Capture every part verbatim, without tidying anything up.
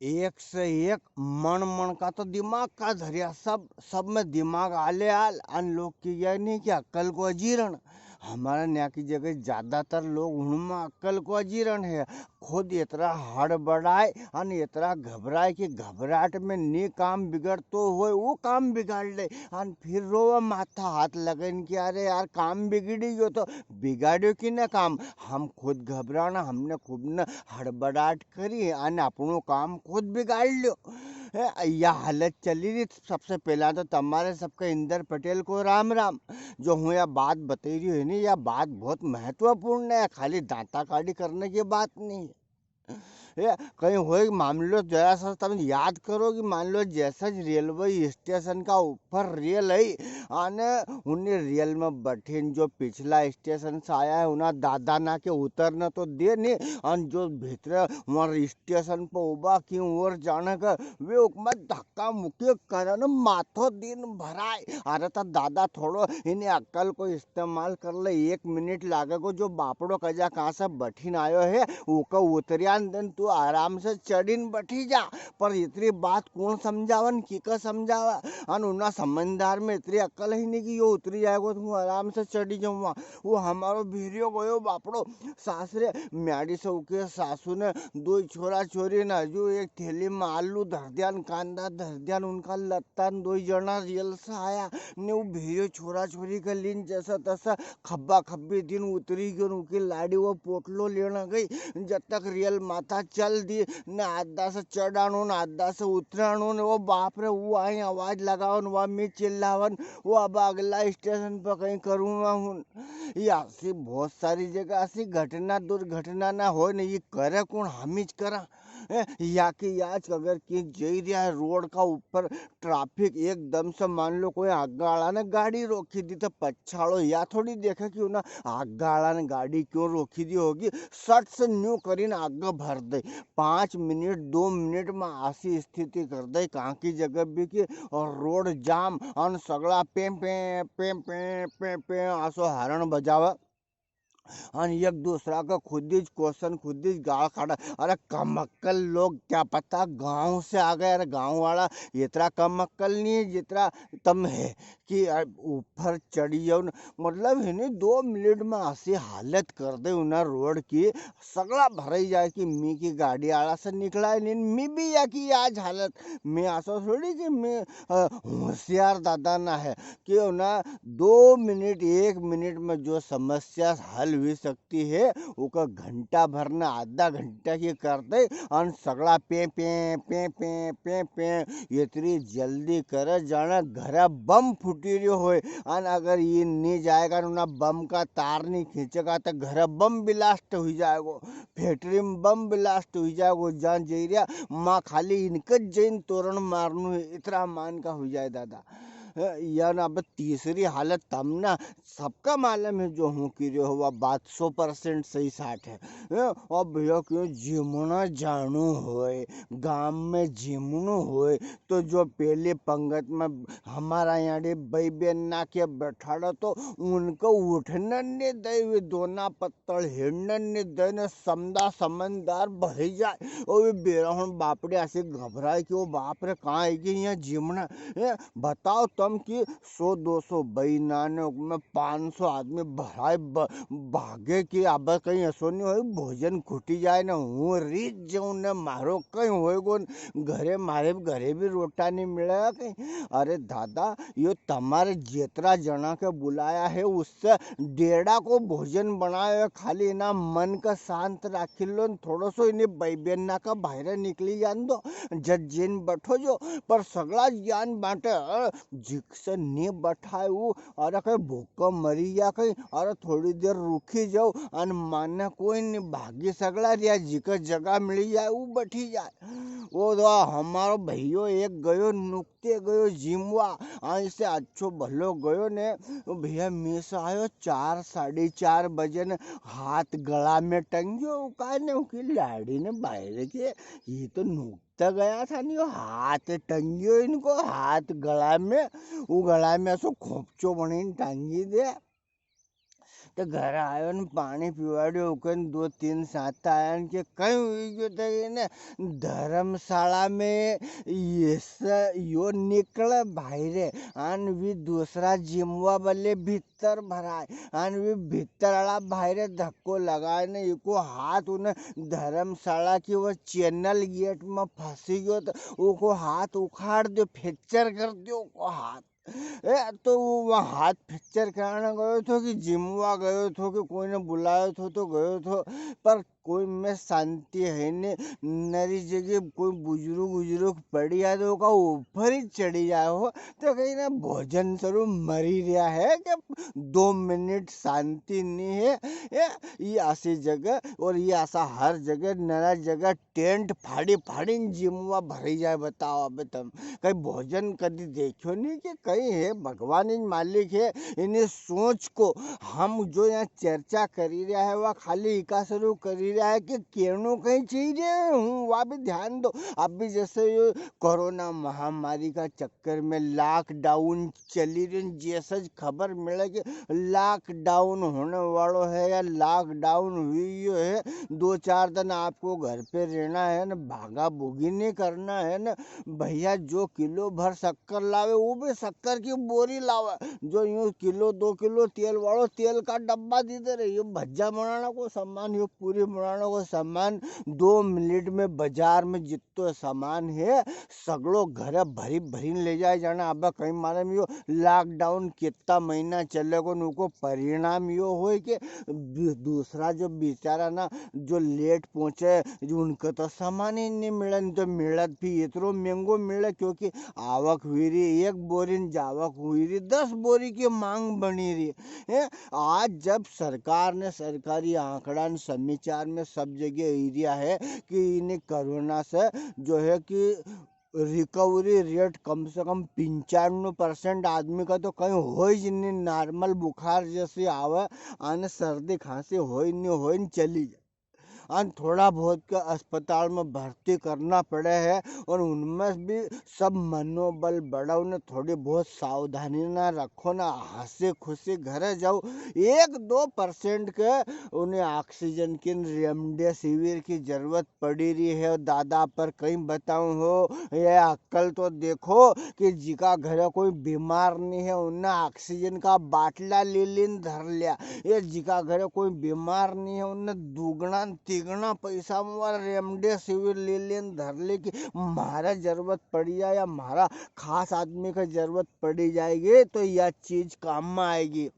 एक से एक मण मण का तो दिमाग का धरिया, सब, सब में दिमाग आले आल। अन लोग की गया नहीं कि अक्कल को अजीरण। हमारा न्या की जगह ज्यादातर लोग उनमें अक्कल को अजीरण है। खुद इतरा हड़बड़ाए अन इतरा घबराए कि घबराहट में नी काम बिगड़तो होए, वो काम बिगाड़ ले। अन फिर रोवे माथा हाथ लगन कि अरे यार, काम बिगड़ी गयो तो बिगाड़ियो किने काम? हम खुद घबराना, हमने खुद ने हड़बड़ाहट करी अन अपनो काम खुद बिगाड़ लियो। ए, या हालत चली रही, सबसे पहला तो तमारे सबके इंदर पटेल को राम राम। जो हूँ या बात बताई रही है नी, या बात बहुत महत्वपूर्ण है, खाली दांता काढ़ी करने की बात नहीं है। ए, कहीं होए मामलो जरा सा तुम याद करो कि मान लो जैसा ज रेलवे स्टेशन का ऊपर रेल है, अने उन्हें रेल में बैठे जो पिछला स्टेशन से आया है, उन्हें दादा ना के उतरने तो दे नी, अन जो भीतर वहाँ स्टेशन पर उबा की और जाने का, वे उकमा धक्का मुक्की करन माथो दिन भराए। अरे तो दादा थोड़ो इन्हें अक्कल को इस्तेमाल कर ले, एक मिनट लागेगो, जो बापड़ो कजा कहाँ से बठीन आयो है, उका उतरियान दिन तू आराम से चढ़ीन बठी जा। पर इतरी बात कौन समझावन, की का समझावा? अन उना समझदार में इतरी अक्कल ही नहीं कि यो उतरी जाएगो तो हूँ आराम से चढ़ी जाऊँगा। वो हमारो भीरियो गयो बापड़ो सासरे, म्याड़ी से उके सासू ने दो छोरा छोरी ने हजू एक थैली में आलू धर दिया न कांदा धर दिया न उनका लत्ता न दो जणा रेल से आया ने वो भीरियो छोरा छोरी के लीन जैसा तैसा खब्बा खब्बी दिन उतरी गयो न उनकी लाड़ी वो पोटलो लेना गई। जब तक रेल माथा चल दी न आधा से चढ़ानो न आधा से उतरानो न वो बाप रे वो आई आवाज लगावन वा मी चिल्लावन वो अब अगला स्टेशन पर कहीं करूँगा हूँ। ये ऐसी बहुत सारी जगह ऐसी घटना दुर्घटना ना होए ने, ये करे कौन, हम ही ज करा। ए, या कि आज अगर कि जई रिया है रोड का ऊपर ट्रैफिक एकदम से मान लो कोई आगे वाला ने गाड़ी रोकी दी तो पछाड़ो या थोड़ी देखे कि उन्हें आगे वाला ने गाड़ी क्यों रोकी दी होगी, सट से न्यू करीन आगे भर दे। पाँच मिनट, दो मिनट में ऐसी स्थिति कर दे, कहाँ की जगह भी की और रोड जाम, अन सगला पें, पें, पें, पें, पें, पें, आसो हरण बजावे। अन एक दूसरा का खुद ही क्वेश्चन, खुद ही गाल काढ़े। अरे कमक्कल लोग, क्या पता गांव से आ गए। अरे गांव वाला इतना कमक्कल नहीं है जितना तम है कि अ, ऊपर चढ़ी जाओ न। मतलब है नी, दो मिनट में ऐसी हालत कर दे उन्हें रोड की, सगला भराई जाए कि मी की गाड़ी आला से निकला है नहीं, मी भी या की आज हालत, मैं ऐसा थोड़ी कि मैं, अ, होशियार दादा ना है, कि उन्हें दो मिनट, एक मिनट में जो समस्या हल हुई सकती है, उका घंटा भर ने आधा घंटा की करते, अन सगला पें, पें, पें, इतनी जल्दी करे जाने घरे बम फूटी रह्यो होए। अन अगर ये नी जाएगा न, उना बम का तार नी खींचेगा, तो घरे बम ब्लास्ट हुई जाएगो, फैक्ट्री में बम ब्लास्ट हुई जाएगो। जान जई रिया, माँ खाली इनके जैन तोरण मारनू है, इतरा मान का हुई जाए दादा। अ, या ना, अब तीसरी हालत तमना सबका मालूम है, जो हूँ कई रह्यो हूँ, वा बात सौ परसेंट सही साठ है। अ, अब भैया क्यों जीमना जाणू होए, गाम में जीमणू होए, तो जो पहली पंगत में हमारा याड़ी बई बेन ना के बैठाड़ा, तो उनको उठने नी दे, वे दोना पत्तल हिड़ने नी दे, ने समदा समझदार भरी जाए। ओ वे बेरा हुन बापड़े ऐसे घबराए कि ओ बाप रे, कहाँ है कि यहाँ जीमना? ए, बताओ तम कि सौ दो सौ बई ना ने में पाँच सौ आदमी भराए ब-, भागे कि अब कहीं ऐसो नी होए, भोजन खुटी जाए ने हूँ रीत जाऊँ ने मारो कहीं होएगो न घरे, मारे घरे भी रोटा नी मिलेगा कहीं। अरे दादा, यो तमारे जेतरा जना के बुलाया है, उससे डेढ़ा को भोजन बनायो है, खाली इना मन का शांत राखी लो न, थोड़ो सो इनी बई बेन ना का बाहरे निकली जान दो, जद जईन बैठो जो, पर सगला ज्ञान बांटे, जिकसे नी बैठाए वो, अरे कहीं भूख मरी गया कहीं, अरे थोड़ी देर रुकी जाओ, अन माने कोई नी, भागी सगला रिया, जिके जगह मिली जाए, वो बैठी जाए। वो तो हमारो भैयो एक गयो नुक ते गयो जीमवा, आई से अच्छो भलो गयो ने, भैया, मैं से आयो चार, साढ़े चार बजे ने, हाथ गला में टंग्यो, काने उकी लाड़ी ने बाहर के, ये तो नुकता गया था नी, हाथ टंग्यो इनको, हाथ गला में, वो गला में ऐसो खोपचो बने टांगी दे। तो घर आयो न पानी पिवाड़ियो, उकन दो तीन साता आया न के कई हुई गयो तो इने धर्मशाला में ये स-, यो निकले बाहरे, अन वी दूसरा जिमवा बले भीतर भराय, अन वी भीतर वाला बाहरे धक्को लगाय ने इको हाथ उन्हें धर्मशाला की वो channel gate में फंसी गयो तो उको हाथ उखाड़ दियो, fracture कर दियो उको हाथ। ए, तो वो वहाँ हाथ fracture कराने गयो थो कि जिमवा गयो थो कि कोई ने बुलायो थो तो गयो थो, पर कोई में शांति है नी। नरी जगह कोई बुजुर्ग उजुर्ग पड़ी जाए तो उका ऊपर ही चढ़ी जाए हो, तो कहीं ना भोजन स्वरूप मरी रहा है कि दो मिनट शांति नहीं है। ए, ये ऐसी जगह और ये ऐसा हर जगह, नरा जगह टेंट फाड़ी फाड़ी न जिमवा भरी जाए। बताओ अब तम कई भोजन कदी देख्यो नी कि कई है, भगवान ही मालिक है। इन्हें सोच को हम जो यहाँ चर्चा करी रहा है, वह खाली इका सरू करी रहा है कि केणो कई चाहिए हूँ, वह भी ध्यान दो। अभी जैसे ये कोरोना महामारी का चक्कर में lockdown चली रही, जैसे ज खबर मिले कि lockdown होने वालो है या lockdown हुई गयो है, दो चार दिन आपको घर पे रहना है न, भागा भूगी नहीं करना है न। भैया, जो किलो भर शक्कर लावे, वो भी शक्कर की बोरी लावे, जो यूं किलो दो किलो तेल वालो तेल का डब्बा दे दे रहे। यो भज्जा बनाना को सामान, यो पूरी बनाना को सामान, दो मिनट में बाजार में जित तो सामान है, सगळो घरे भरी भरीन ले जाए। जाने अब कई मालूम यो lockdown कितना महीना चलेगो, न उको परिणाम यो होय कि दू-, दूसरा जो बेचारा ना, जो late पहुंचे, जो उनको तो सामान ही नहीं मिले, नहीं तो मिलत भी इतरो महंगो मिले, क्योंकि आवक हुई रही एक बोरी न जावक हुई रही दस बोरी की मांग बनी रही है। आज जब सरकार ने सरकारी आंकड़ा न समाचार में सब जगह एरिया है कि इन्हें कोरोना से जो है कि recovery rate कम से कम पंचानवे परसेंट आदमी का तो कहीं होय ज नहीं, normal बुखार जैसे आवे, आने सर्दी खांसी होय नहीं होय न चली जाए। अन थोड़ा बहुत के अस्पताल में भर्ती करना पड़े है, और उनमें भी सब मनोबल बढ़ाओ ने, थोड़ी बहुत सावधानी ना रखो ना, हंसी खुशी घरे जाओ। एक दो परसेंट के उन्हें oxygen की, remdesivir की जरूरत पड़ी रही है दादा, पर कई बताऊं हो, ये अक्कल तो देखो कि जिका घरे कोई बीमार नहीं है, उनने oxygen का बाटला ले लेन धर लिया। ये जिका घरे कोई बीमार नहीं है, उनने दुगना तिगना पैसा में remdesivir ले लेन धर ले कि म्हारा जरूरत पड़ी जाए या म्हारा खास आदमी का जरूरत पड़ी जाएगी, तो यह चीज काम में आएगी।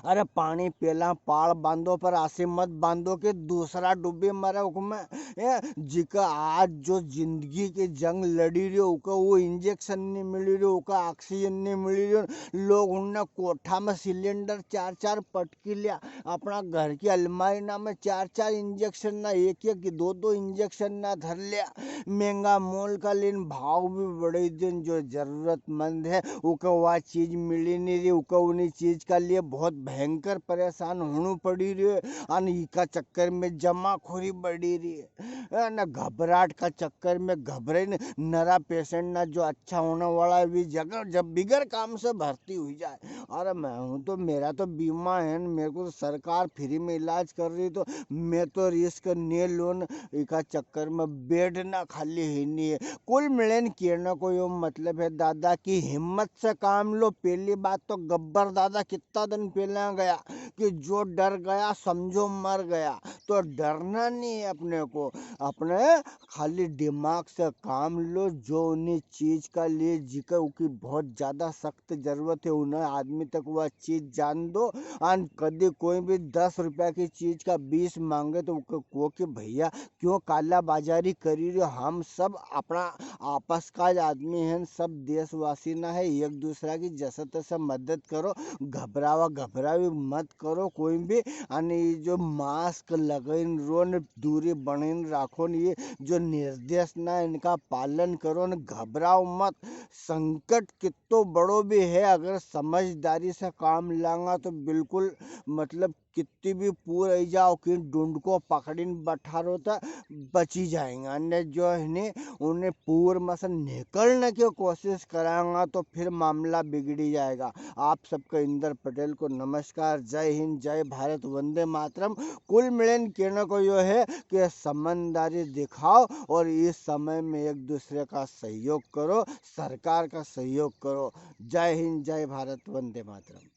अरे पाणी पेला पाळ बांधो, पर आसी मत बांधो कि दूसरा डूबी मरे उकमें। ए, जिका आज जो जिंदगी के जंग लड़ी रह्यो, उके वो injection नी मिली रह्यो, उके oxygen नी मिली रह्यो, लोग उनने कोठा में cylinder चार चार पटकी लिया, अपना घर की अलमारी ना में चार चार injection ना, एक एक दो दो injection ना धर लिया। महंगा मोल का लेन भाव भी बढ़ाई देन, जो जरूरतमंद है, उके वा चीज मिली नहीं रही, उके उन्हीं चीज का लिए बहुत भयंकर परेशान होना पड़ी रही है। अन इका चक्कर में जमाखोरी बढ़ी रही है। अन घबराहट का चक्कर में घबरे न, नरा patient ना जो अच्छा होने वाला है, वी जगह जब बिगर काम से भर्ती हुई जाए। अरे मैं हूँ तो, मेरा तो बीमा है न, मेरे को तो सरकार free में इलाज कर रही, तो मैं तो risk नहीं लूँ न। इका चक्कर में bed ना खाली ही नहीं है। कुल मिले न कहने को यो मतलब है दादा कि हिम्मत से काम लो। पहली बात तो गब्बर दादा कितना दिन पहले गया कि जो डर गया समझो मर गया, तो डरना नहीं है अपने को। अपने खाली दिमाग से काम लो, जो उन्हीं चीज का लिए जिके उकी बहुत ज्यादा सख्त जरूरत है, उन्हें आदमी तक वह चीज जान दो। अन कदी कोई भी दस रुपया की चीज का बीस मांगे तो उके को कि भैया क्यों काला बाजारी करी रह्यो, हम सब अपना आपस का ज आदमी हैं, सब देशवासी ना है, एक दूसरा की जैसे तैसे मदद करो, घबरावा घबरावी मत करो कोई भी। अन ये जो mask लगाइन रो न, दूरी बनाइन राखो न, ये जो निर्देश ना, इनका पालन करो न, घबराओ मत। संकट कितो बड़ो भी है, अगर समझदारी से काम लांगा तो बिल्कुल, मतलब, कितनी भी पूर आई जाओ कि डुंड को पकड़ीन बठारो तो बची जाएंगे। अन्य जो है ने, उन्हें पूर में से निकलने की कोशिश करांगा तो फिर मामला बिगड़ी जाएगा। आप सबको इंदर पटेल को नमस्कार, जय हिंद, जय भारत, वंदे मातरम। कुल मिलन कहने को यो है कि समझदारी दिखाओ और इस समय में एक दूसरे का सहयोग करो, सरकार का सहयोग करो। जय हिंद, जय भारत, वंदे मातरम।